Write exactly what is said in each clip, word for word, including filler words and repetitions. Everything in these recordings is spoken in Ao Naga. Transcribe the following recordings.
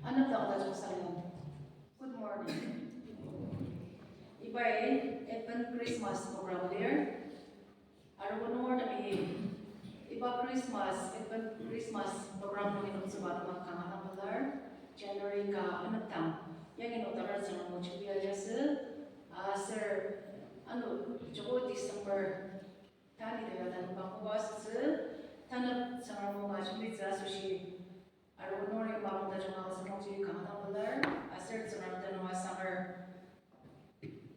Anepdang tajung salem. Good morning. Ibai Advent Christmas program lir. Arogo nungertemi iba Christmas, Advent Christmas program nungi noktsüba tema kanga dang pelar, January ka anepdang. Yangi noktaker Tsüngrem o jembi aliasü, aser ano joko December tani daya dan bangkuba asütsü, tanep Tsüngrem o majembitsü asoshi, arogo nungertemi mapang tajung aotsü nungji kanga dang pelar, aser Tsüngrem tenüng asanger.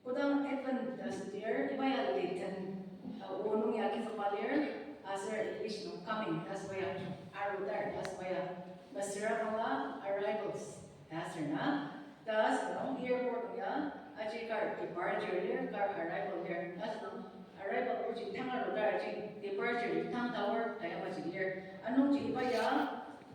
Kodang Advent ta asüdir, iba ya Latin, uh, o nung ya kizükba lir, aser English nung coming ta asüba ya, arudar ta asüba ya, mesüra bangla arrivals ta asür na. Ta asünung airport nung ya, aji kar departure lir, kar arrival lir. Ta asünung arrival oji tang arudar aji departure tang tower ta yamaji lir. Anungji iba ya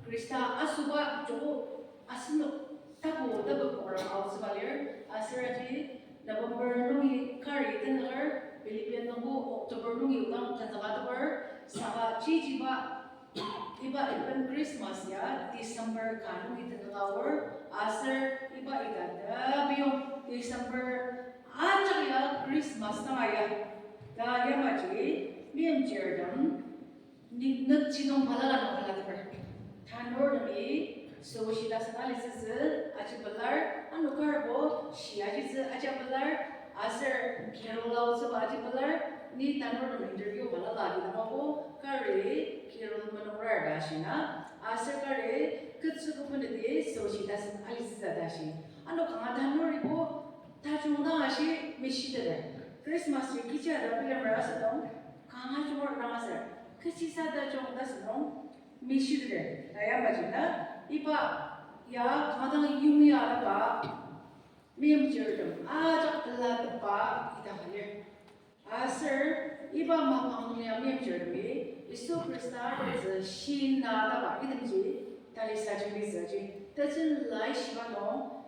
Khrista asoba joko asenok tapu tapu program aotsüba lir, aser aji November nungi kari tenaker, Philippine nungbo October nungi odang tenzüka teper, saka chichiba iba Advent Christmas ya December ka nungi tenzüka aor, aser iba ita tabiyong December ajak ya Christmas tanga ya. Ta yamaji, meimchirtem, ni nükjidong balala nung balateper. Tanurtemi, süoshi tasen alitsütsü aji pelar, ano karbo shi ajitsü aji pelar, aser carol aotsüba aji pelar, ni tanurtem interview balala agi dangmabo, kari carol menungrar ta shi na, aser kari ketsü küboneti süoshi tasen alitsütsü ta shi. Ano kanga tanuribo, tajung dang ashi mishiteter. Christmas ji kechi ata bilemer asüdang, kanga junger dang aser, kechisa tajung ta asünung mishiteter. Ta yamaji na, iba ya kanga dang yimya ataba, meimchirtem ajak pelatepa ita ka lir. Aser iba mapang nung ya meimchirtemi Yisu Khrista arutsü shina ataba itemji talisa jembitsü ji. Tejen Laishiba nung,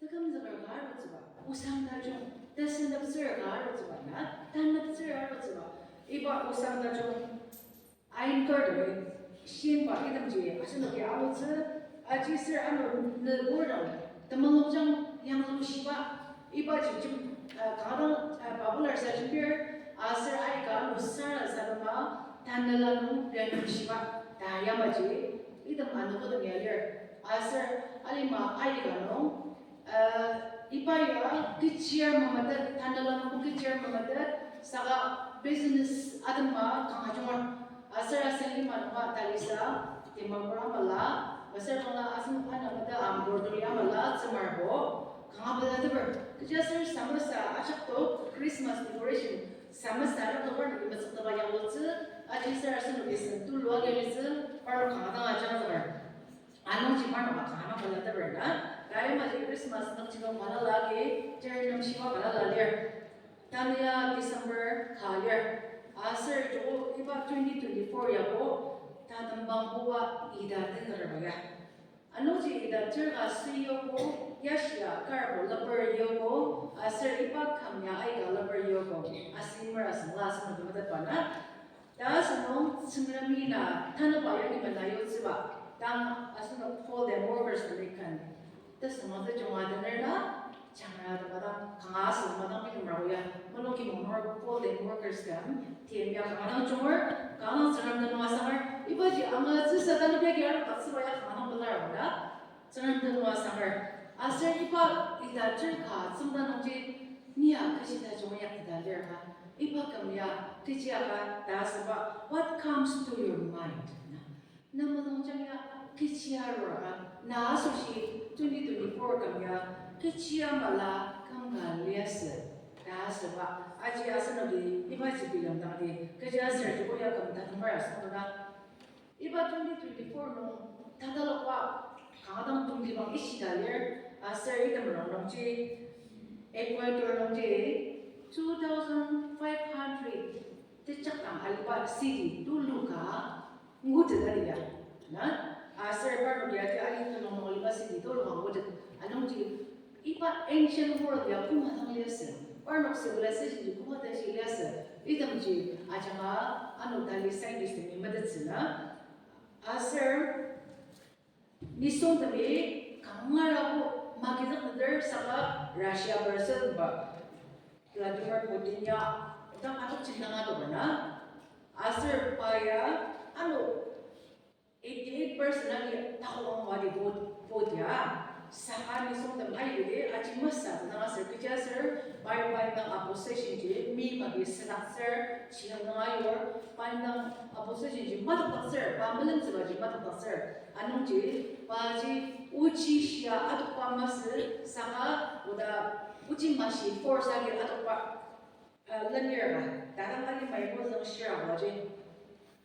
tekümzüker ka arutsüba, osang tajung, teseneptsür ka arutsüba na, taneptsür arutsüba, iba osang tajung, ain kar temi, shinba itemji asenoki aotsü, aji ser ano nübur dang, temulungjang yanglushiba, ibaji jem, uh, kanga dang, uh, popular sa jembir, aser aika ano sarasadema, tanela nung yanglushiba, ta yamaji, item anogotem ya lir, aser alima aika nung, uh, iba ya kechi memetet, tanela nung kechi memetet, saka business atema kanga junger. Aser asen lima nunga talisa, Dimapur amala, aser bangla asen ana mata Ambortoli amala, tsemarbo, kanga pelateper. Kechiaser samasa ajakto, Christmas decoration, samasa ajakto parnoki metsüktaba yanglutsü, aji ser asenoki sen tulu agilitsü, parnok kanga dang ajangzüker. Anungji parnoka kanga pelateper na, ta yamaji Christmas nükjidong balala agi, jari nungshiba balala lir. Tanü ya December ka lir. Aser joko iba twenty twenty-four yabo, tatembangbuba ita tenzükerba ya. Anungji ita terka süyogo, yashia karbo leper yogo, aser iba kam ya aika leper yogo, aser merasüngla asenoki metetba na. Ta asünung Tsüngremi na tanüba yangi mena yutsüba, tang asenok full time workers nung ikan. Tesüngmang tajunga tener na, jangra tema dang, kanga asüng madang bilemra ya, mulung ki monor full time workers kan, T M ya kanga dang junger, kanga dang Tsüngrem tenüng asanger, ibaji angatsüsa tanü biagi arudaktsüba ya kanga dang pelar da. Tsüngrem tenüng asanger. Aser iba ita terka tsüngda nungji, ni ya kechi tajung ya ita lir ka. Iba kam ya kechi aka ta asüba, what comes to your mind? Na, na mulungjang ya kechi arur ka. Na asoshi twenty twenty-four kam ya kechi amala kam ka liasü ta asüba. Aji asenoki ibaji bilemdangdi. Kechiaser joko ya kam tatemar asüba na. Iba twenty twenty-four nung tatalokba kanga dang tongtibang ishika lir, aser item rongnungji, Ecuador nungji two thousand five hundred tejakdang aliba city tulu ka ngutet aliya. Na, aser parnok ya ji ali tenüng nung aliba city tulu ka ngutet. Anungji iba ancient world ya koma dang liasü. Parnok civilization ji koma tashi liasü. Itemji ajanga ano tali scientist temi metettsü na. Aser, nisung temi, Angarabo magizükteter saka Russia president ba Vladimir Putin ya odang atok jindang adoka na. Aser pa ya ano eighty-eight percent agi takoang wadi vote, vote ya. Saka nisungtem aibidi aji masü dang aser kechiaser pai pai dang opposition ji mi magi senakser, chiyang dang ayur, pai dang opposition ji madokdaktsür, pa melentsüba ji madokdaktsür. Anungji, paji ochi shia adokba masü, saka oda ochi mashi force agi adokba, uh, lenir ba, tadang ali mai mozang shira baji.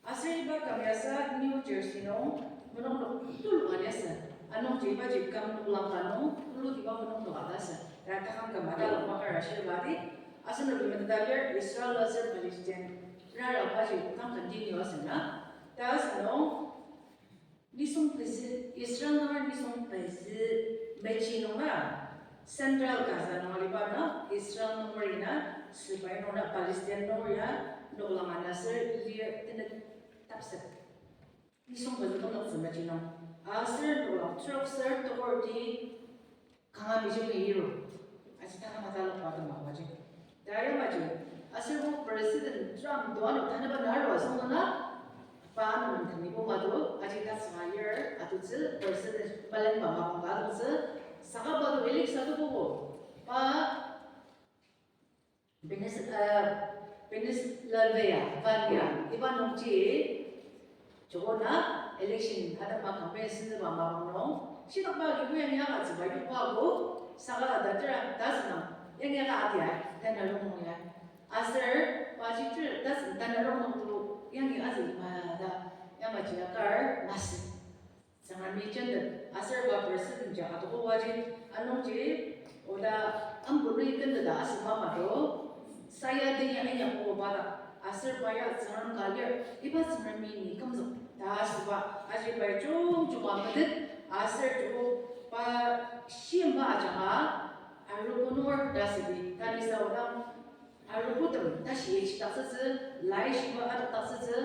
Aser iba kam yasa New Jersey nung, menung nok tulu ka liasü. Anungji ibaji kam noklang ka nung, tulu tiba menung nok ka liasü. Ta takam kam ata lokba kar ashir badi, asenok imeteta lir Israel aser Palestine rara baji kam continue asü na. Ta asünung, nisung pezü, Israel nunger nisung pezü mechi nung na, Central Gaza nung aliba na, Israel nunger ina, sepai nung na, Palestine nunger ya, noklang ana ser lir tenet tapset. Nisung pezü nung noktsü mechi nung. Aser noklang trok ser tokor ti kanga mijung iru. Aji takam ata lokba atema waji. Tari maji, aser bo President Trump doano tanaba naro asong na, pa ano mantani bo mado, aji tatsüka lir, atutsü President Biden ba mapang ka atutsü, saka pa do elect sa do bo, pa Penis-, uh, Pennsylvania, Vania, iba nungji, joko na election atema campaign sütsüba mapang nung, shidakba kibu yangi aka tsüba yokba ko, saka ta tera ta sünang, yangi aka atia, tanü rong nung ya. Aser, paji tera ta sün tanü rong nung tu, yangi azü ma ta, yamaji akar masü. Tsüngremi jentep, aser ba president ja atoko waji, anungji, oda, amburui kenteta asüba mado, saya denya inyakbo bata, aser pa ya Tsüngrem ka lir, iba Tsüngremi ni kümzük, ta asüba, aji pai jung junga metet, aser joko pa shimba ajanga, arogo nunger ta asübi, tanisa oda, arogotem tashi yachidaktsütsü, laishiba adokdaktsütsü,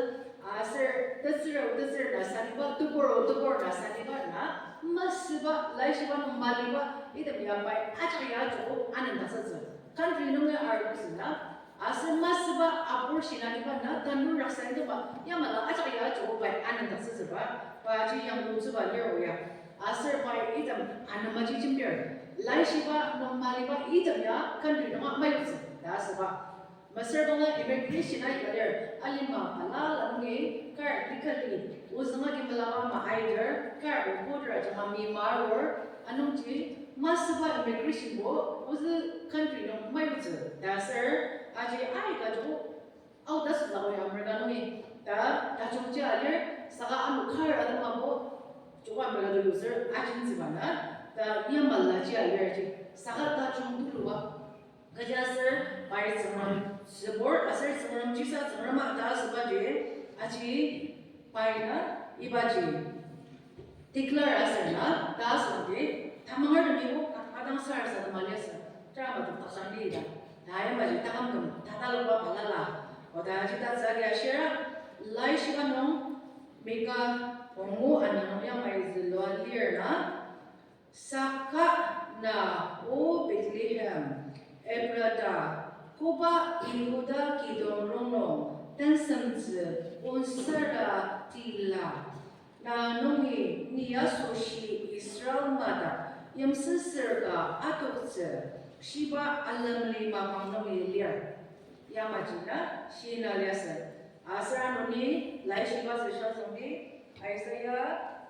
aser tetsür o tetsür na saliba, tebur o tebur na saliba na, masüba, laishiba nung maliba, item ya pai ajak ya joko anendaktsütsü. Country nungi arogotsü na, aser masüba abortion aliba na, tanur raksa itemba, yamala ajak ya joko pai anendaktsütsüba, paji yanglutsüba lir oya. Aser pai item anemaji jembir. Laishiba nung maliba item ya country nunga mayoktsü ta asüba. Mesüra bangla immigration aika lir, alima balala nungi kar legally ozüng agi melaba ama aidir, kar border ajanga mi marur, anungji masüba immigration bo ozü country nung mayoktsü ta aser, aji aika joko Ao ta süzako ya America nungi, ta, tajungji alir, saka ano kar atema bo, joko America to user agency ba na, ta yamalaji alir ji, saka tajung tuluba. Kechiaser, pai Tsüngrem, sebor, aser Tsüngrem, jisa Tsüngrem a ta asübaji, aji, pai na, ibaji. Declare asür na, ta asüngdi, tamangertemi o, adang sarasadema liasü, tera matok taksang di ita. Ta yamaji taküm küm, tatalokba balala. Oda aji tatsü agi ashira, laishiba nung, Mika, ongo ana nung yamai zülua lir na, saka na, O Bethlehem, Ephrata, koba Yihuda kidong rongnung, tensemtsü, onsara tila. Na nungi ni asoshi Israel madak yimsüsür ka atoktsü shiba alemli mapang nungi lir. Yamaji na shina liasü. Aser ano ni laishiba sü shasüngdi Isaiah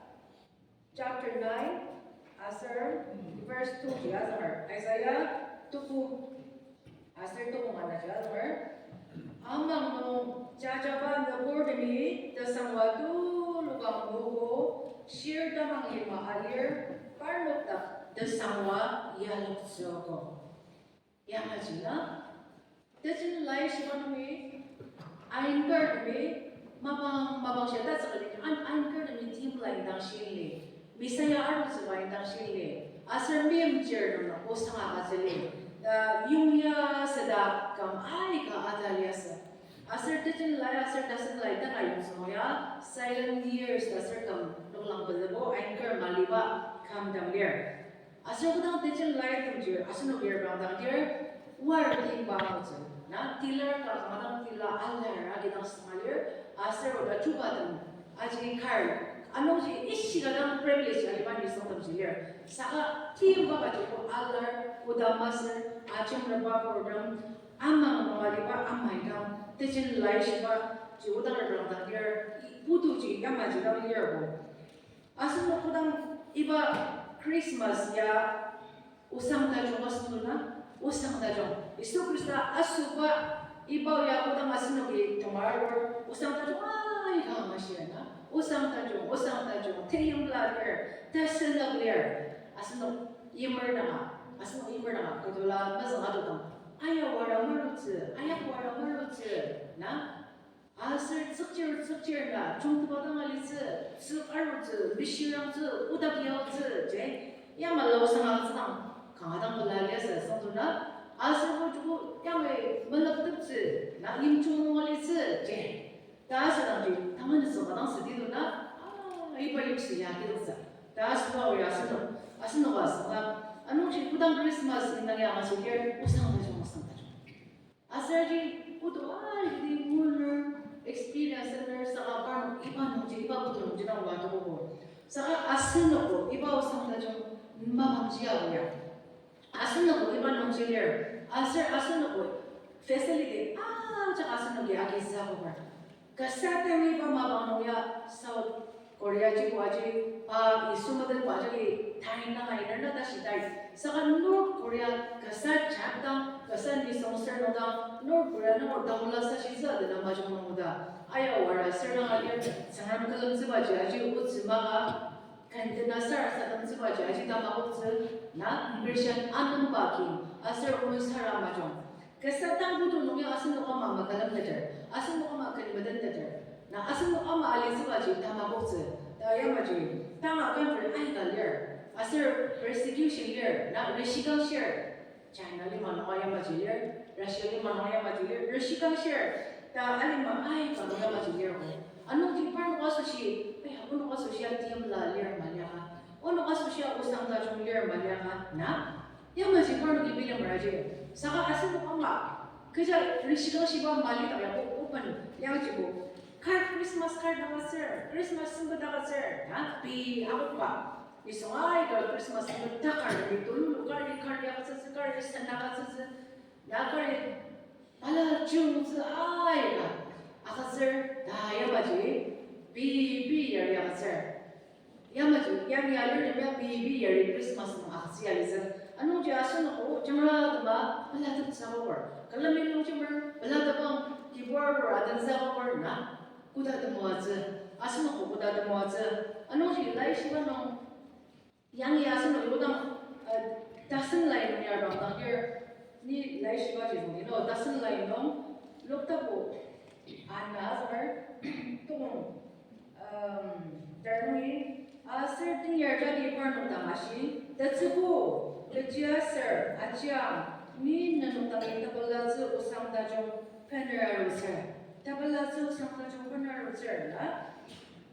chapter nine, aser verse two ji azünger. Isaiah tuku aser tuku ana ji azünger. Amang nung jajaba nübortemi tesangwa tulukang mugo, shir tamang lima alir, parnok dak tesangwa yaloktsüogo. Yamaji na, tejin laishiba nungi, ainkar temi, mapang, mapang shia tatsüka lir, an, ainkar temi timla indang shili, Messiah arutsüba indang shili, aser meimchir nung osang agütsüli, ta yongya seda kam aika ata liasü. Aser tejin lai, aser tasen lai, tanga yongzüng ya, silent years, aser kam noklang pezübo, ainkar maliba, kam dang lir. Aser kodang tejen lai temjir, asenok lir bang dang lir, war timba aotsü. Na, tilar ka kanga dang tila alar agi dang sema lir, aser oda chubatem, aji kar, anungji ishika dang privilege aliba nisung temji lir. Saka timba kaji ko alar, oda masü, ajemreba program, amang nung aliba amai dang, tejen lai shiba, ji odang lir bang dang lir, i-, putu ji yamaji dang lir bo. Asenok kodang iba Christmas ya osang tajung asüngdang na, osang tajung. Yisu Khrista asoba iba ya kodang asenoki tomarur, osang tajung aika mashiana. Osang tajung, osang tajung, teyimla lir, tesenok lir. Asenok yimer danga, asenok yimer danga, kedola mezüng adodang. Aya wara marutsü, aya wara marutsü, na? Aser tsükchir tsükchir na, jungteba dang alitsü, tsük arutsü, mishirangtsü, odak yaotsü, je, yamai lao sanga tsüdang, kanga dang bela liasü sangduna, aser bo joko yamai melaktettsü, na yimjung nung alitsü, je. Ta aser dangji, tangan nisung ka dang südi duna, ah, iba yimsü ya kidoksa. Ta aser dang ya asenok, asenok asanga, anungji kodang Christmas indang ya masü lir, osang tajung, osang tajung. Aser ji putu alidi nguner experience ner saka parnok iba nungji, iba putu nungji dang oa tokogo. Saka asenoko iba osang tajung mapangji aoa. Asenoko iba nungji lir. Aser asenoko facility ajak asenoki agizükoker. Kasa tari iba mapang nung ya South Korea ji oa ji, pa Yisu metetba jagi tain dang ainer na ta shitai. Saka North Korea kasa jak dang, kasa nisung sür nung dang, North Korea nung oda ola sa shisa de na majung nung oda. Aya wara sür dang alir, Tsüngrem külemtsübaji aji otsü maka, kenten asar asademtsübaji aji tamakoktsü, na Christian anemba kin, aser onsara majung. Kasa tang putu nung ya asenok ama makülemteter, asenok ama ken metenteter, na asenok ama alitsübaji tamakoktsü, ta yamaji, tanga country aika lir, aser persecution lir, na reshikang shir, China lima nung yamaji lir, Russia lima nung yamaji lir, reshikang shir, ta alima aika nung yamaji lir ko. Anungji parnok asoshi, aya, onok asoshi atiyimla lir maliaka, onok asoshi osang tajung lir maliaka, na? Yamaji parnoki bilemer aji. Saka asenok ama, kecha reshikang shiba mali dang yabo open yangjibo. Kar Christmas kar dang aser, Christmas sempet dang aser, na? Pei akokba. Nisung aika Christmas sempet dang kar, ni tulu kari kari agütsütsü, kari sena agütsütsü, na kari bala chungtsü aika agütsür, ta yamaji, pei pei yari agütsür. Yamaji, yangi alir nem ya pei pei yari Christmas nung agütsü yalitsü. Anungji asenoko jangra tema pelateptsü akoker. Külemi nungji mer pelatepang kibur bur adentsü akoker na. Koda temoatsü, asenoko koda temoatsü. Anungji laishiba nung yangi asenok yodang, uh, tasen lai nung yar bang dang lir, ni laishibaji nung, you know, tasen lai nung, Luk tapu ana azünger, tokong, um, dar nungi, aser tenyar jagi parnok dang ashi, Tetsübu, kechiaser, ajiang, ni nenok dangi tepelatsü osang tajung bener arutsür. Tepelatsü osang tajung bener arutsür, na?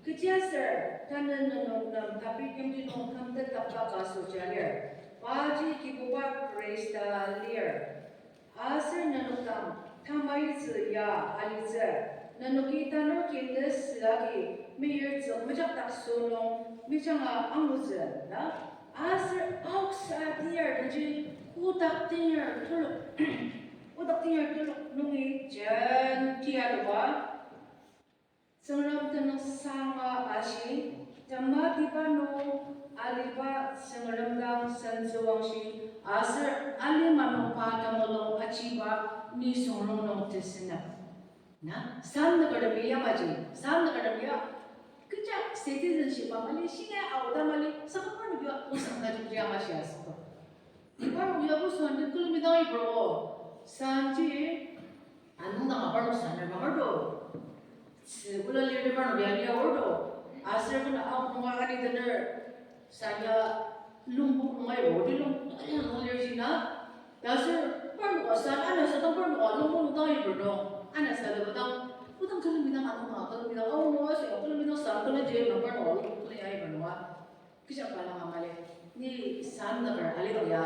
Kechiaser, tanü nenok nem David yimti nung kümtet takba ka soja lir. Paji Kibuba Khrista lir. Aser nenok dang tamaitsü ya alitsü. Nenoki tanur kin tesü agi meyertsü mejakdak sü nung mejanga angutsü, na? Aser aoksa tiar nungji kotak tiar telok, kotak tiar telok nungi jenti adoka Tsüngrem tenüng sanga ashi, tematiba nung aliba Tsüngrem dang sentsüwangshi, aser alima nung pa temulung achiba nisung rongnung tesünep. Na, sanükertemi yamaji, sanükertemi ya, kecha citizenship a mali, shinga aoda mali, saka parnok ya osang tajungji amashi asüko. Parnok ya osan külemi dang ibro, sanji, anung dang parnok sanner bang ardo. Tsü kula lir parnok ya lir ardo. Aser kena aonung agani tener, sanya lungpok nungai bo, di lungpok nungai lir jina. Taser parnok san ana sa dang parnok lungpok nung dang iber nung. Ana sa dang, kodang külemi dang anung dang, külemi dang, aonung aser külemi dang san kula ji nung parnok lungpok kula ya iber nung a. Kecha balanga mali, ni sanüker Alidong ya,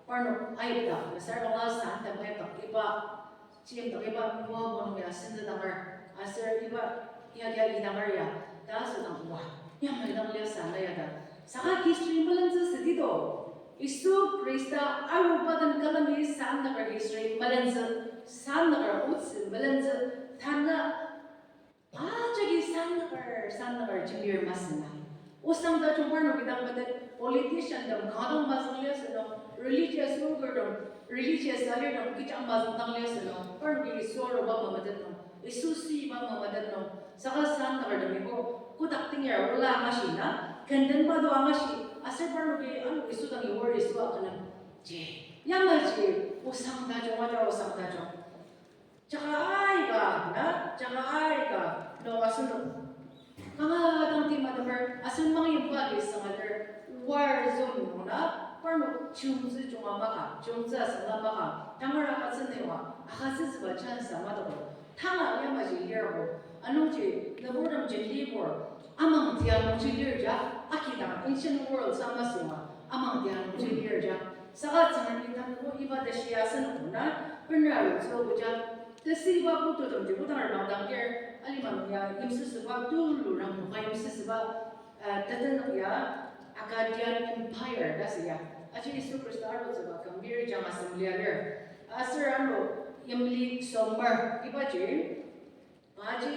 parnok ayipdak, mesüra bangla sandang ayipdak, iba, jimdak iba, nua monung ya, sendedakar, aser iba, ya, ya, idakar ya, ta asüdang wa, ya, maidang lia sanda ya da. Saka history melentsü südi do. Yisu Khrista aruba den kalemi sandaker history melentsü, sandaker otsü melentsü, tanü ajaki sandaker, sandaker jembir masü na. Osang tajung parnok idang metet politician tem kanga dang mazüng liasü nung, religious ruler tem, religious alir tem kecha mazüng dang liasü nung, parnoki Yisu aruba mametet nung, Yisu shiba mametet nung, saka sandaker temibo, kotak tenyar ola angashi na, kenden mado angashi, aser parnoki ano Yisu dang iwar Yisu akülem. Ji, yamaji, osang tajung, aja osang tajung. Jaka aika, na, jaka aika, no asenok. Kanga dang tima temer, asen mangyimba ki sangalir, war zone nung na, parnok chiyungtsü junga maka, chiyungtsü asanga maka, tangar akatsü newa, akatsü züba chance ama toko. Tanga yamaji lirko, anungji, nüburtem jendibur, amang tia nungji lirja, akidang ancient world sama sima, amang tia nungji lirja. Saka Tsüngremi tanübo iba tashi asenok na, benra rutso buja, tesi iba putu temji kodang rebang dangdir, alima nung ya yimsüsüba tulu rang nungka yimsüsüba, uh, teten ya Akkadian Empire ta sü ya. Aji Yisu Khrista arutsüba küm lir jang asem lia lir. Aser ano yimli Sumer, ibaji, aji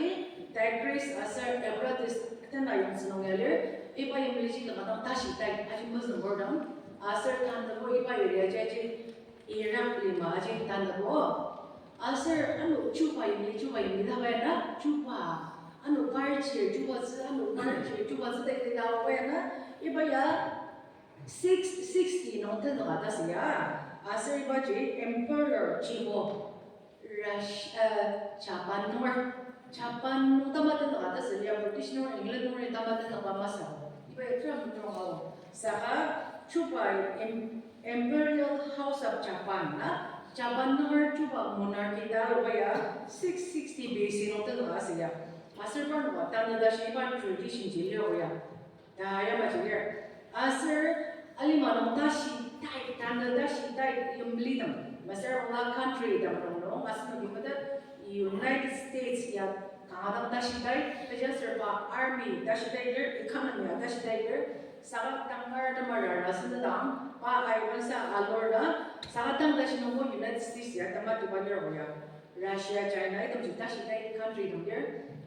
Tigris aser Euphrates tena yimtsü nung ya lir, iba yimliji kanga dang tashi tai, aji mezüngburtem, aser tanübo iba area ji aji Iraq lima aji tanübo. Aser ano chuba yimli, chuba yimli ta bai na, chuba, ano parchir chubatsü, ano parchir chubatsü tai tai ta bai na, iba ya six sixty nung tenüka ta sü ya. Aser ibaji Emperor Jimo. Rush-, uh, Japan nunger, Japan nung tamatenaka ta sü lia, British nunger, England nunger tamatenaka masü. Iba Trump nung ao. Saka chuba Im-, Imperial House of Japan na, Japan nunger chuba monarchy ta aruba ya, six sixty B C nung tenaka sü ya. Aser parnoka tanü tashi iba tradition ji lir ya. Ta yamaji lir. Aser alima nung tashi tai, tanü tashi tai yimlitem. Mesüra bangla country tem nung nung, asenoki metet United States ya kanga dang tashi tai, kechiaser pa army tashi tai lir, economy ya tashi tai lir, saka tangar temara ra sendedang, pa aibensa alor na, saka tang tashi nungbo United States ya tematiba lir ya. Russia, China, itemji tashi tai country tem lir.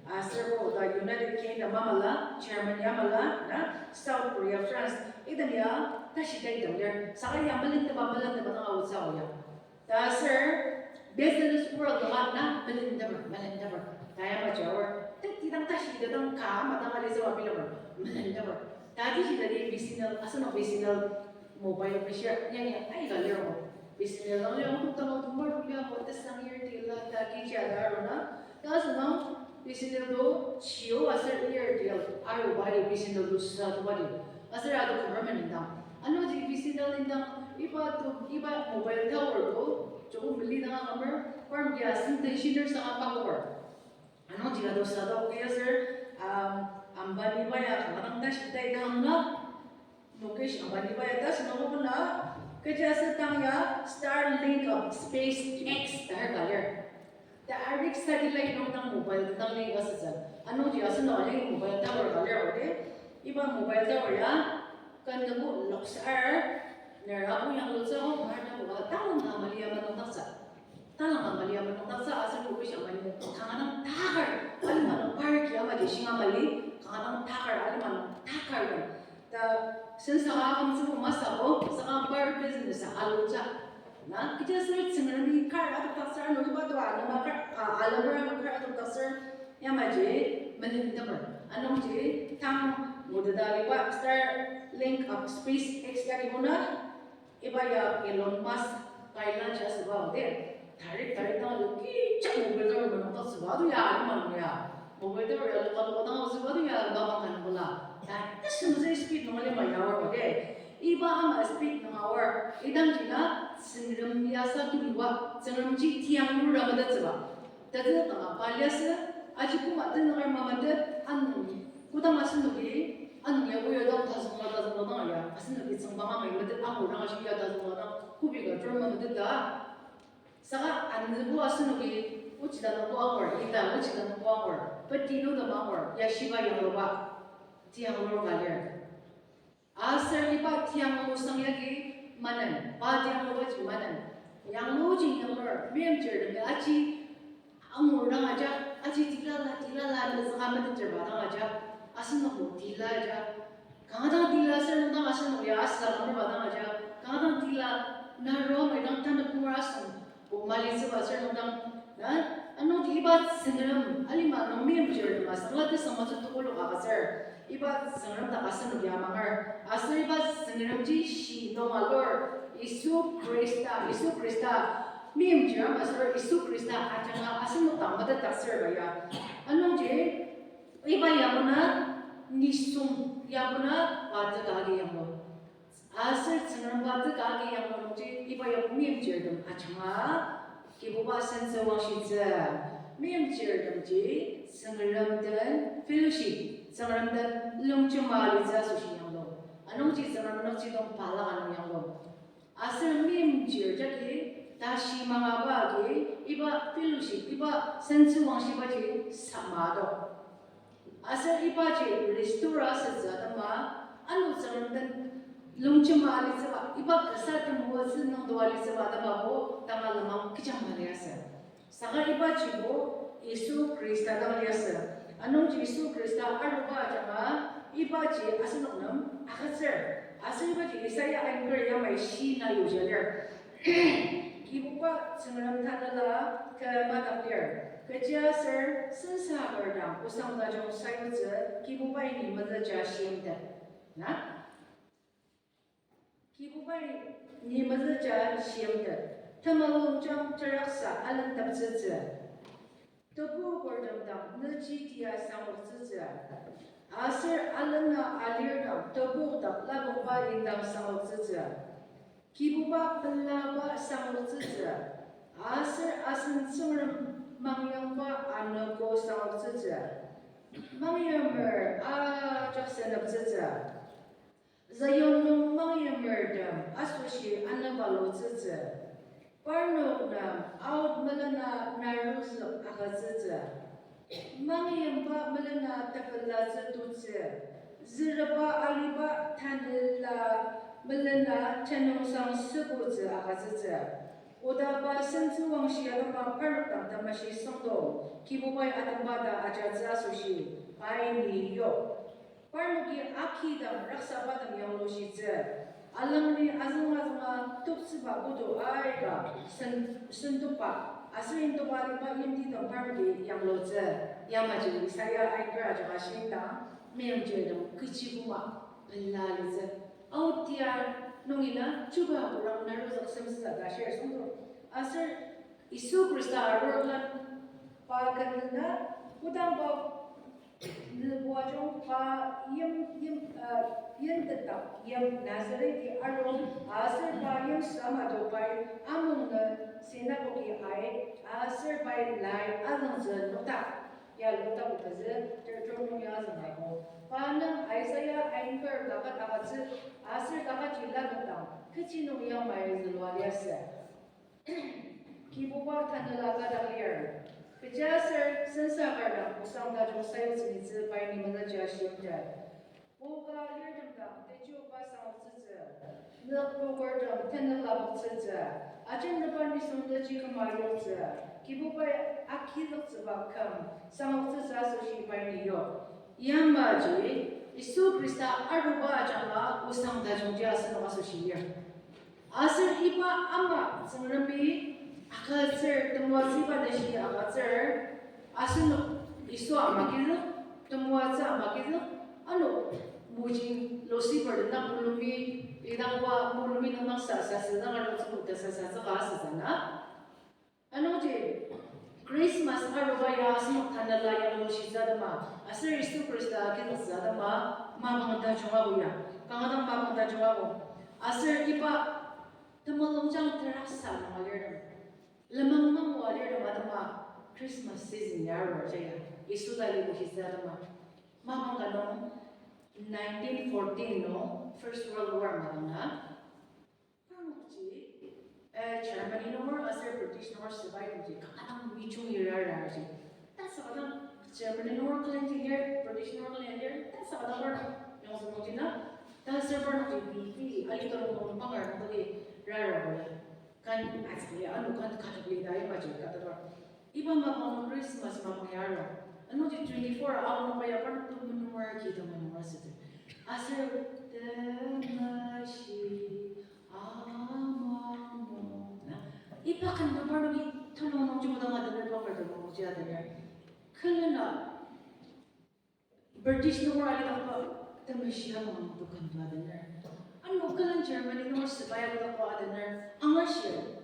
Aser bo ta United Kingdom amala, Germany amala, na, South Korea, France, item ya tashi tai tem lir. Saka ya melenteba, melenteba dang aotsü ya. Ta aser business world nung na melenteper, melenteper. Ta yamaji aor, teti dang tashi ta dang ka ama dang alitsüba bilemer, melenteper. Ta tiji ta di B S N L, asenok B S N L mobile meshir, ya ya, aika lir mo. B S N L dang lir, tok tang tok mar lir mo, tesang Airtel la, ta kechi ta aru na. Ta asenok B S N L to Jio aser Airtel, aru bai B S N L to sa to badi. Aser ado government indang. Ano ji B S N L indang, iba to, iba mobile tower to, joko meli dang amer, farm gas, intention saka pakor. Ano ji ado sadok ya sir, um, Ambani baya kanga dang tashi tai dang na, Mukesh Ambani baya ta sünung kuna, kecha sür tang ya Starlink of SpaceX ta har ka lir. Ta arik satellite nung dang mobile dang link asütsü. Ano ji asünung alink mobile tower ka lir ode. Iba mobile tower ya, kan nabo loksar, nera bu yang lo tsü, oh, mar nabo ka, tang ka mali ya manung daksa. Talanga mali ama nung taksa aser Mukesh Ambani kanga dang takar, alima nung parki ama ji shinga mali, kanga dang takar, alima nung takar. Ta sen saka akümtsübo masü bo, saka bar business a aluja. Na, kecha sür Tsüngremi kar atok taksa, ano iba to anema kar, a, alema kar atok taksa, yamaji, melenteper. Anungji, tang, modeda liba, Starlink of SpaceX ya kibona, iba ya Elon Musk pilot ya asüba ode. Tarik, tarik dang alo kecha mobile tower manung ta asüba ado ya, alima nung ya. Mobile tower ya loka, loka dang asüba ado ya, baba kan bula. Ta, ta sümsü speed nung alima ya aor ode. Iba ama speed nung aor. Idang jina, Tsüngrem ya sa tuluba, Tsüngrem ji tiang lura madatsüba. Tete kanga pa liasü, aji koma tenükar mamate, anung, kodang asenoki, anung ya oya dang tazüngba tazüng dang ya, asenoki tsüngbang amai metet angur dang ashi ya ta züngla dang, kobi ka jur metet ta. Saka anübo asenoki, ochi ta nungbo angur, ita ochi ta nungbo angur, peti nungtem angur, ya shiba yangluba, tiang lur ka lir. Aser iba tiang lusang yagi manen, pa tiang lubaji manen. Yangluji yanglur, meimchirtemi aji angur dang aja, aji tilala, tilala, lezüka metetjirba dang aja, asenokbo tila aja. Kanga dang tila aser nung dang asenok ya asüla angur ba dang aja, kanga dang tila, naro amai dang tanep ngur asüng, ko malitsüba aser nung dang, na, anungji iba Tsüngrem, alima nung meimchirtem asüng la tesang matsü tukulok agütsür. Iba Tsüngrem dak asenok ya amanger. Aser iba Tsüngremji shi nung alur. Yisu Khrista, Yisu Khrista. Meimchir ama aser Yisu Khrista ajanga asenok dang metetdaktsür ba ya. Anungji, iba yamona, nisung yamona, pa teka agi yamo. Aser Tsüngrem pa teka agi yamo nungji, iba ya meimchirtem ajanga, Kibuba sentsü wangshitsü. Meimchirtemji, Tsüngrem den fellowship, Tsüngrem den longjema alitsü asoshi yanglu. Anungji Tsüngrem nokji nung pala anung yanglu. Aser meimchir jagi, tashi mangaba agi, iba fellowship, iba sentsü wangshibaji sama do. Aser ibaji restore asütsü atema, ano Tsüngrem den longjema alitsüba, iba kasa temoatsü nungdo alitsüba atema bo, tanga lenmang kecha mali asü. Saka ibajibo Yisu Khrista dang liasü. Anungji Yisu Khrista aruba ajanga, ibaji asenok nem agütsür. Aser ibaji Isaiah aingker yamai shi na yuja lir. Kibuba Tsüngrem tanela kü madak lir. Kechiaser sensaker dang osang tajung sayutsü Kibubai ni mezüja shimtet. Na? Kibubai ni mezüja shimtet. Temulungjang teraksa alenteptsütsü. Tebukertem dang nüji tia sangoktsütsü. Aser alena alirtem tebuk dak lapokba indang sangoktsütsü. Kibuba pelaba sangoktsütsü. Aser asen Tsüngrem mangyangba anogo sangoktsütsü. Mangyamer ajak seneptsütsü. Zion nung mangyamertem asoshi anepalotsütsü. Parnok nem aot melena narusük agütsütsü. Mangyimba melena tepelatsü tutsü. Züreba aliba tanela melena tenüngsang sübutsü agütsütsü. Kodaba sentsü wangshi atema parnok dang tamashi süngdong, Kibubai atemba ta ajatsü asoshi, pai ni yok. Parnoki akidang raksabatem yanglushitsü. Alangni azüng azünga toktsüba putu aika sen-, sentokba, aser intoba aliba yimtidang parnoki yanglutsü. Yamaji Isaiah aingker ajanga shindang, meimchirtem kechi koma pela litsü. Aotia nungi na chuba kurang narusük semsüsa ta shir süngdo. Aser Yisu Khrista arur kan pa ken na, kodang pa nübuajung pa yim, yim, uh, yimtetdak yim Nazareti arung, aser pa yimsü ama to pai amung nü sinagogi ai, aser pai lai azüngtsü nokdak. Ya nokdak pezü, ter-, ter nung ya azüngdako. Pa nang Isaiah aingker kaket agütsü, aser kaket ji lanokdang, kechi nung yamai zülua liasü. Kibuba tanela kadak lir. Kechiaser sensaker dang osang tajung sayutsü nitsü pai ni mezüja shimtet. Poka lirtem dang techuba sangoktsütsü. Nükpokertem tenük lapoktsütsü. Ajemepa nisung teji küma yoktsü. Kibubai akiloktsüba küm sangoktsütsü asoshi pai ni yok. Yamaji Yisu Khrista aruba ajanga osang tajungji asenok asoshi lir. Aser iba ama Tsüngremi agütsür, temoatsü iba tashi agütsür, asenok Yisu ama kizük, temoatsü ama kizük, ano mojing Lucifer den mulumi, idangba mulumi nang sasa sasa nang aro tsübu ta sasa tsüka asütsü na. Anungji, Christmas aruba ya asenok tanela yanglushitsü atema, aser Yisu Khrista agizüktsü atema, mapang tajung ago ya, kanga dang mapang tajung ago. Aser iba temulungjang teraksa nung alirtem, lenmang mangu alirtem atema, Christmas season ya arur jaya, Yisu tali lushitsü atema. Mapang ka nung, Nineteen fourteen nung First World War madang na, parnokji, eh, Germany nunger aser British nunger sepai nungji kanga dang mijung irar aji. Tasaka dang Germany nunger külen ji lir, British nunger külen lir, tasaka dang parnok yongsen nungji na, ta aser parnokji bibi ali tolong nung pangar nungji rara bole. Kan atsüli, ano kan Catholic ta ibaji katabar. Iba mapang nung Christmas mapang ya arung. Anungji twenty-four aonung ya parnok tu menunger ki ta menunger südi. Aser temeshi amang nung na. Iba kan tu parnoki tulung nungji kodang adener pangar tulung nungji adener. Külena British nunger alidakba temeshi amang nung tu kanga adener. Ano külen Germany nunger sepai alidakba adener. Angashir.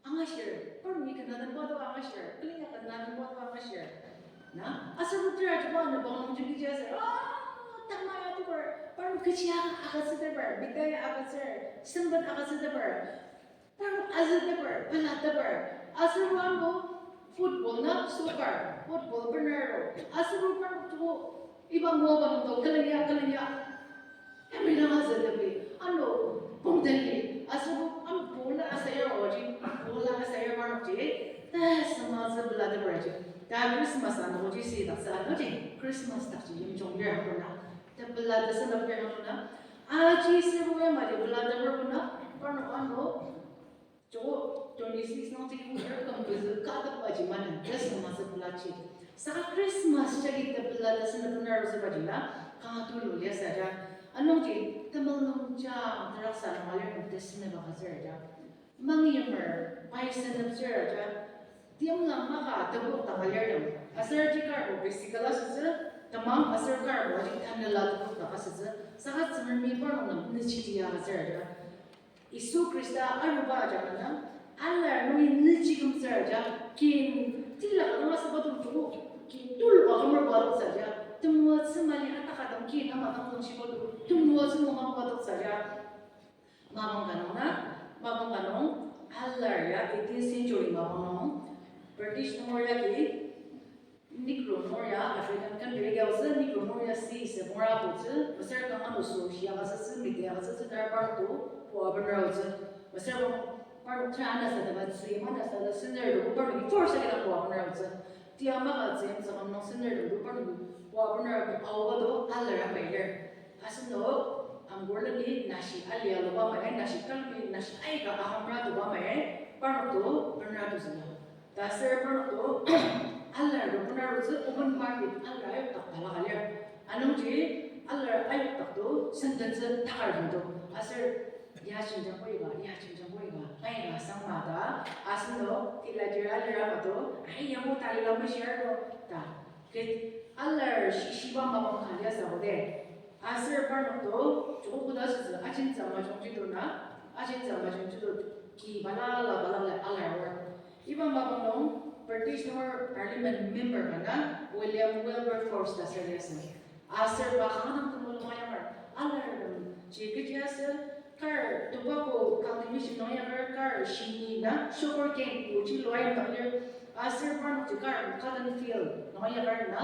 Angashir. Parnoki kanga adenba to angashir. Külen ya kanga adenba to angashir. Na, aser putir ajiba ano bang nungji kechi aser. Ah, tama ya tukur. Parnok kechi ya agütsüteper. Mitai agütsür. Sempet agütsüteper. Parnok azüteper, pelateper. Aser ano football na soccer, football bener ro. Aser parnok to iba mobile to külenya, külenya. Emina azüteper. Ano pongteli. Aser ano ball asaya oji, ball asaya parnokji. Ta sema zü pelateper ji. Ta Christmas ano ji si daksa ano ji. Christmas dakji yimjung lir ano na. Ta pela ta sema lir ano na. Aji sür ya maji pela ta lir ano na. Parnok ano. Joko twenty-six nung tiki nung er küm küzü ka tep aji manen, Christmas pelaji. Saka Christmas jagi tepela tesünep bener arutsü baji la, kanga tulu liasü ja. Anungji temel nung ja, teraksa nung alir nung tesünep agütsür ja. Mangi yimer, pai sünep sür ja. Timla maka tebok ta alir nung. Aser ji karbo physical asütsü, temang aser karbo aji tanela tebok ta asütsü. Saka Tsüngremi parnok nem nüchiti agütsür ja. Yisu Khrista aruba ajanga, alar nungi nüchi kümtsür ja, kin tila kadang asüba tongtong, kin tul ba kümür ba toksa ja, temoatsü mali ataka dang kin ama dang tong shiba tu, temoatsü nung ama ba toksa ja. Mapang ka nung na, mapang ka nung, alar ya eighteenth century mapang nung, British nunger ya ki, Negro nunger ya African country ya otsü, Negro nunger ya si se mora otsü, mesür kanga no so shia ka sütsü, media ka sütsü, tar parnok to, pua bener otsü. Mesür bang parnok tra ana sa daba tsü, mana sa da sender to, parnok force agi dang pua bener otsü. Tia maka tsü, yam tsü kam nung sender to, parnok pua bener otsü, aoba to, alar amailer. Asenok, angor lagi nashi alia loba mai, nashi kalbi, nashi aika ahamra toba mai, parnok to, bener to züla. Ta aser parnok to, alar to bener arutsü open market alar ayokdak balaka lir. Anungji alar ayokdak to sendentsü takar to. Aser ya jenjang koiba, ya jenjang koiba, aika sangma ta. Asenok, tila jira lira ma to, ai yamo talila meshir to, ta. Ke alar shishiba mapang ka liasü ko de. Aser parnok to, joko koda sütsü, ajin tsü majungji to na, ajin tsü majungji to, ki balala balala alar wa. Iba mapang nung British nunger Parliament member ka na William Wilberforce ta sür liasü. Aser pa kanga dang temulung ayamar, alar nung ji kechi asü, kar tobacco cultivation nung ya kar, kar shini na sugar cane oji lua ya taklir, aser parnok ji kar cotton field nung ya kar na,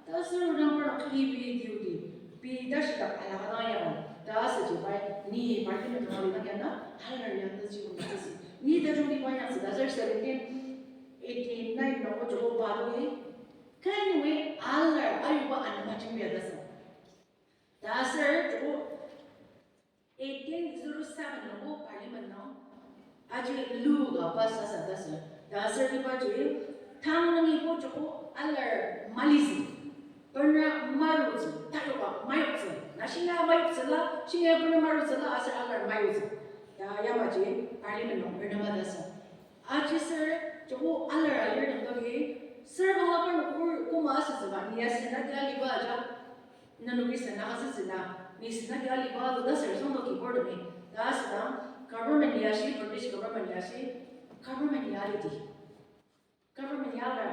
ta aser odang parnok heavy duty, pei ta shida alaka dang ya kar, ta asüji pai, ni Parliament nung alidang ya na, alar ya ta ji kong ta si. Ni ta jung ni pa ya sü ta aser seventeen eighty-nine nung joko pa to ni, Kanyongi alar ayuba anema jembia ta sü. Ta aser joko eighteen zero seven nungbo Parliament nung aji lu ka pass asa ta sü. Ta aser ibaji tang nungibo joko alar malitsü. Bena marutsü, tayoka mayoktsü. Na shinga mayoktsü la, shinga bena marutsü la aser alar mayoktsü. Ta yamaji Parliament nung bena ma ta sü. Aji sür, joko alar alir nungdoki, sür bangla parnok koma asütsüba, ni ya sena dia liba aja, nenoki sena asütsüna, ni sena dia liba alu ta sür songdoki bordomi. Ta asüdang, government ya shi, British government ya shi, government ya lidi. Government ya alar,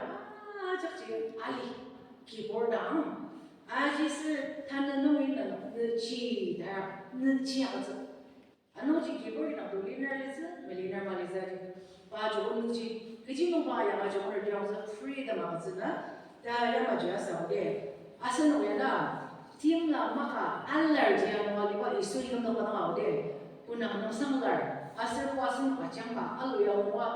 ajakji ali, ki bordang. Aji sür, tanü nungi nenoki, nüji da, nüji atsü. Anungji kibur indang to liner litsü, meliner malitsü aji. Pa joko nungji, kechi nungba yamaji owner jangtsü freedom agütsü na, ta yamaji asang de. Asenok ya na, Timla maka alar ji anung aliba Yisu yimnok dang aoder. Punang nung sanglar. Aser ko asen ajangba alu ya ongba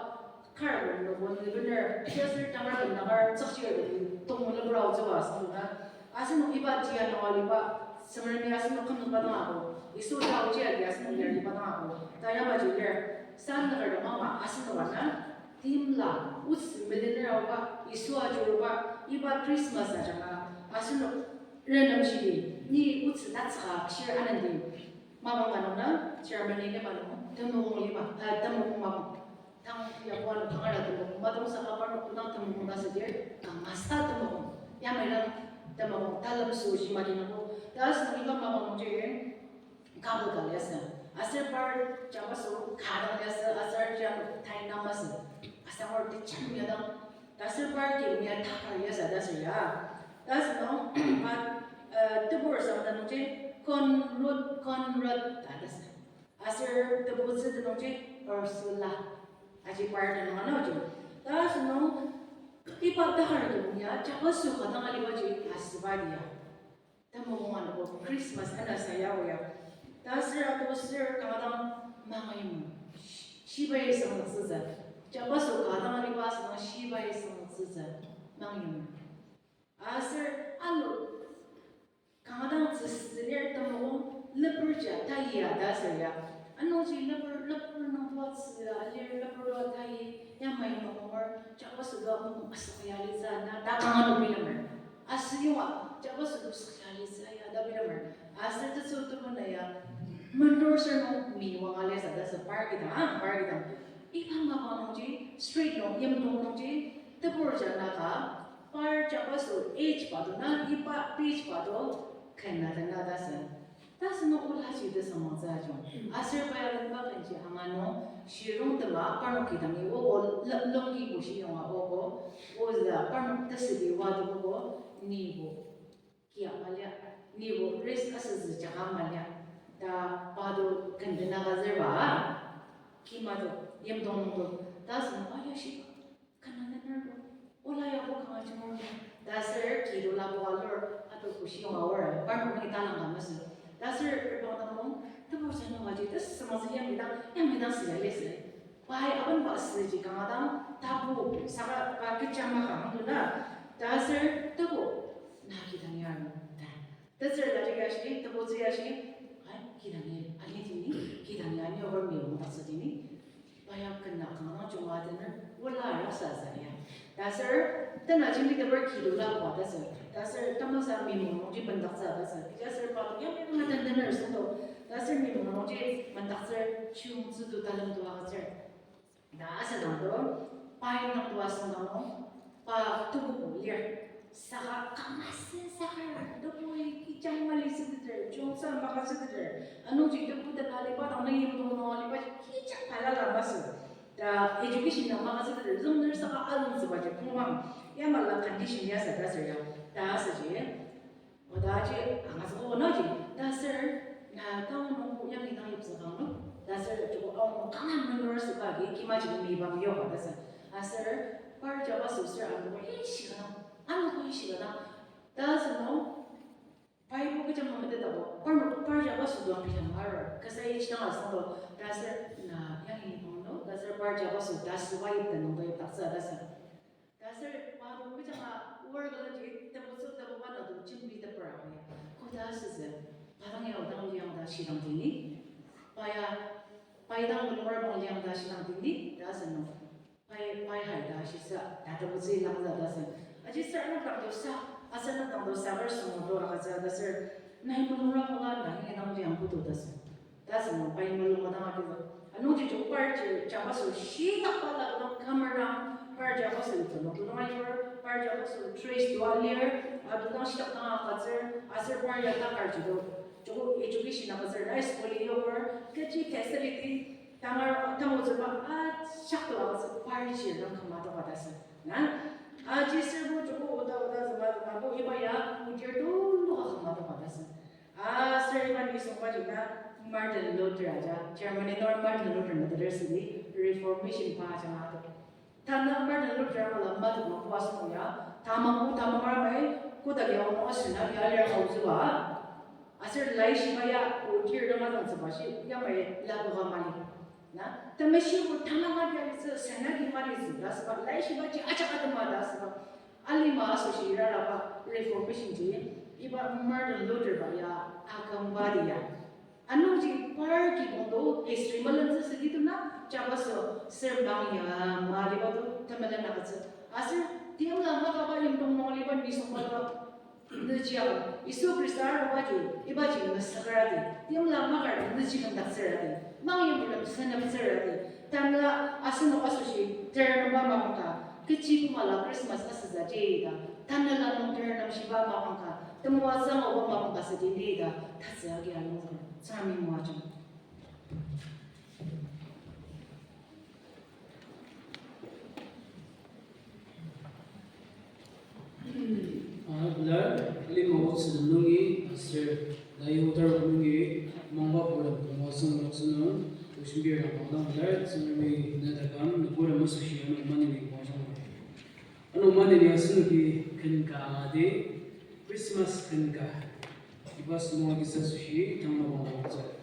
kar nung nung bener. Aser tangar benagar tsakshir tong lebrao tsüba asen na. Asenok iba ji anung aliba Samaria asenok kümnokba dang ako. Yisu tao ji agi asenok yariba dang ako. Ta yamaji lir. Sanaker mama asenok ana. Timla, otsü melener aoba, Yisu ajuruba, iba Christmas ajanga, asenok renemshidi, ni otsü natsüka kshir anandi. Mapang ka nung na, Germany lima nung, temulung lima, eh, temulung mapang. Tang ya kua nung tangara temulung, madong saka parnok kodang temulung ta südir, kangasa temulung. Yamai dang temulung, talem su shimadi nabo. Ta asenok iba mapang nungji, Kabu ka liasü. Aser par jabaso ka dang liasü, aser jang tai namasü. Asangur techam ya dang. Ta aser par ki mia takar liasü ta aser ya. Ta aser nung, pa, eh, tebur sang ta nungji, Konrad, Konrad ta ta asü. Aser tebutsü ta nungji, Ursula. Aji par ta nung ano ji. Ta aser nung, iba takar ki mia, jabaso ka dang aliba ji, asüba dia. Temulung anogo Christmas ana saya oya. Ta aser ato aser kanga dang mangaima. Shi-, shibai sangzütsü. Jabaso ka dang aliba asüba shibai sangzütsü. Mangaima. Aser ano kanga dang tsüsülir temulung leper ja taia ta aser ya. Ano ji leper, leper nung tua tsü alir leper tua tai yamai nung or jabaso dua mung asok ya litsü na ta kanga nung bilemer. Asüyonga, jabaso dua asok ya litsü ya ta bilemer. Aser tetsü tebuna ya, menur ser nung mi wanga litsü ta sü par kidang, ah, par kidang. Iba mapang nungji, street nung, yimdong nungji, tebur ja na ka, par jabaso age pa do na, iba age pa do, ken na ta na ta sü. Ta sünung ola shi tesüngmangtsü ajung. Aser pa ya lemba kenji anga nung, shirung tema parnok kidangi ogo, le-, longki bushi yonga ogo, oza parnok tesübi wa do ogo, nibo kia malia, nibo risk asütsü jaka malia. Ta pa do kendena ka zerba, kima do, yimdong nung do. Ta sünung aya shi Kanga tener do. Ola yabo kanga chungo. Ta aser kido labo alur, ato kushi yonga or, parnok nungi talang ka masü. Ta aser rebang dang nung, tebur sanu aji, ta sema sü yamidang, yamidang sü ya lese. Pai aben ba sü ji kanga dang, tabu, saka ka kechama ka hang do na. Ta aser, tebo, na kidang ya ro. Ta. Tetsür kaji ya shi, tebutsi ya shi, ai, kidangi, ani tini, kidangi ani over mi wong tatsü tini. Baya kena kanga chunga tener, wala rasa sa ya. Ta aser, tena jimbi teper kido la kwa ta sü. Ta aser, tamasa mi wong nungji bendak sa ta sü. Ta aser, pa ya mi kanga tener sendo. Ta aser, mi wong nungji bendak tsür, chung tsü tu talem tu aga tsür. Ta asüdang do, pai nung do asüngdang nung, pa tubuku lir. Saka kanga sen saka, tebui kijang mali süteter, jungsa maka süteter. Anungji tebu tena aliba dang nung yimdong nung aliba kijang balala masü. Ta education na maka süteter, züngner saka alung süba ji pungmang. Yamala condition ya sa ta sür ya. Ta asüji. Oda aji, angatsüko onaji, ta aser, na taonung yangi dang yiptsü kang no, ta aser joko aonung kanga menur süba agi, kimaji miba miyoka ta aser. Aser, par jabaso ser ano ko ishi ka dang, ano ko ishi ka dang. Ta aser no, pai bo kecha mamete dabo, par no, par jabaso do api dang aro, kasa ichi dang asang do, ta aser, na yangi nung no, ta aser par jabaso, ta aser wa yip ta nung do yip taktsü ta aser. Ta aser pa do kechanga war ka lanji tebutsü tebuba na do jimbi tepera ya. Koda asütsü, pa dang ya odang liang ta shidang tini. Pa ya, pa idang mulung arabang liang ta shidang tini, ta asü no. Pa ya, pa ya hai ta shisa, ta tebutsü ilang ta ta asü. Aji ser anak dang do sa, aser anak dang do sa kar sung do akatsü ta aser. Nai mulung arabang la nai idang liang kudo ta asü. Ta asü nung pai mulung madang akiba. Anungji joko par ji jabaso shitak bala dang kamerang par jabaso ito no. Kudong ayur par jabaso trace to alir, adudang shitak dang akatsür, aser par ya takar ji do. Joko education akatsür, high school yoker, kechi facility, tangar, tango zeba, a, shak do akatsür, par ji dang kama do ka ta asü. Na? Aji serbo joko oda oda zema zema bo iba ya, udir do lo ka kama do ka ta asü. Aser iba nisung baji na Martin Luther aja, Germany nor Martin Luther na teder südi Reformation pa aja na to. Tanü Martin Luther ama la madu ma pua sung ya, tamang pu tamang aramai, koda ya ong asuna ya lir hau zua. Aser laishiba ya o tir dang azüngtsüba shi yamai lapoka mali. Na, temeshibo tanang agi alitsü, senagi malitsü ta asüba, laishibaji ajak atema ta asüba. Alima asoshi iraraba Reformation ji, iba Martin Luther ba ya akümba dia. Anungji par kibong do history melentsü südi tuna, jabaso ser bang ya maliba do temelen agütsü. Aser timla makaba yimdong nung aliba nisung maliba. Nüjia, Yisu Khrista arbaji, ibaji mesükaradi, timla makar nüji kümdaktsüradi, mangyimlem seneptsüradi, tanü asenok asoshi ternemba mapangka, kechi kümala Christmas asütsü jida, tanela nung ternemshiba mapangka, temoatsü anguba mapangka südi ni da, tatsü agi alongzüker, Tsüngremi moajang. Anabla, lima otsü nungi, aser layu tar nungi, mangba pura pungwa song noksa nung, ushimbir na mangdang bla, Tsüngremi na takam, nukura masoshi anu mani ni mangdang bla. Anu mani ni asenoki ken ka ade, Christmas ken ka. Iba sünung kisa asoshi, tangma mangdang bla.